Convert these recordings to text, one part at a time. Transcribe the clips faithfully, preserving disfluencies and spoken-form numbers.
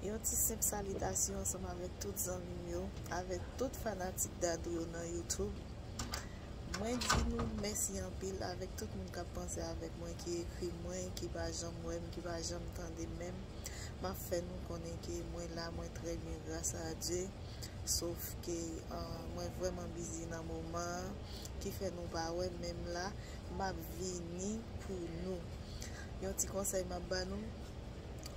Yon ti senp salitasyon ansanm avèk tout zanmi m yo, avèk tout fanatik Dadou yo nan YouTube. Mwen di nou mèsi anpil avèk tout moun k ap panse avèk mwen, ki ekri mwen, ki pa janm wè m, ki pa janm tande menm. M ap fè nou konnen ke mwen la, mwen trè byen, gras a Dye. Sof ke, ah, mwen vrèman bizi nan moman an, ki fè nou pa wè m, menm la, m ap vini pou nou. Yon ti konsèy m ap ba nou,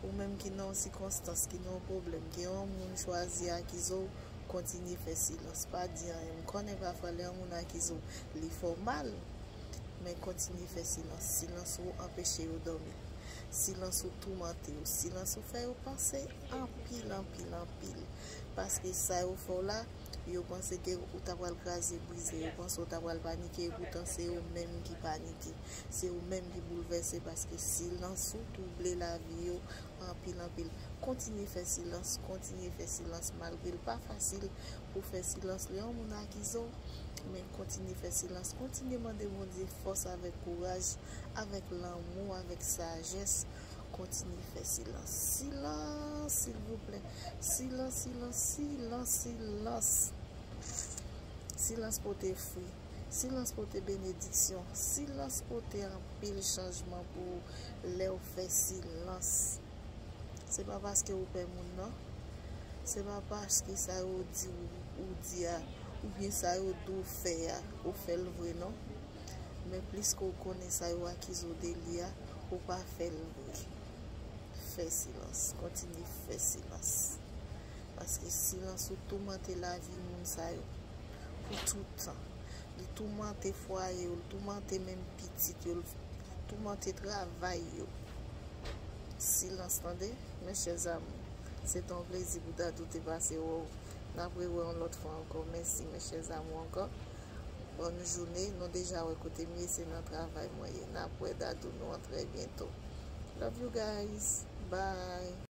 ou menm ki nan yon sikonstans, ki nan yon pwoblèm, ke yon moun chwazi akize w, kontinye fè silans. Pa di anyen. M konnen pafwa lè yon moun akize w, li fè w mal, men kontinye fè silans. Silans ou anpeche yo dòmi. Silans ou toumante yo. Silans ou fè yo panse anpil, anpil, anpil. Paske sa yo fè w la, yo panse ke ou ta pral kraze brize. Yo panse ou ta pral panike, epoutan se yo menm ki panike. Se yo menm ki boulvèse, paske silans ou twouble lavi yo anpil, anpil. Kontinye fè silans, kontinye fè silans, malgre l pa fasil pou fè silans lè yon moun akize w, men kontinye fè silans, kontinye mande Bondye fòs avèk kouraj, avèk lanmou, avèk sajès, kontinye fè silans. Silans, silvouplè. Silans, silans, silans, silans. Silans pote fwi. Silans pote benediksyon. Silans pote anpil chanjman pou ou lè w fè silans. Se pa paske ou pè moun nan. Se pa paske sa yo di w, ou di a, oubyen sa yo di w fè a, ou fè l vre non. Men plis ke w konnen sa yo akize w de li a, ou pa fè l vre. Fè silans. Kontinye fè silans. Paske silans ou toumante lavi moun sa yo pou tout tan. Li toumante fwaye yo, li toumante menm pitit yo, li toumante travay yo. Silans, tande, mes chers amours. Se te yon plezi pou Dadou te pase wè w. N ap rewè yon lòt fwa ankò. Mèsi, mes chers amours, ankò. Bòn jounen. Nou deja wè kote m ye, se nan travay mwen ye. N ap wè Dadou nou an trè byento. Love you guys. Bye.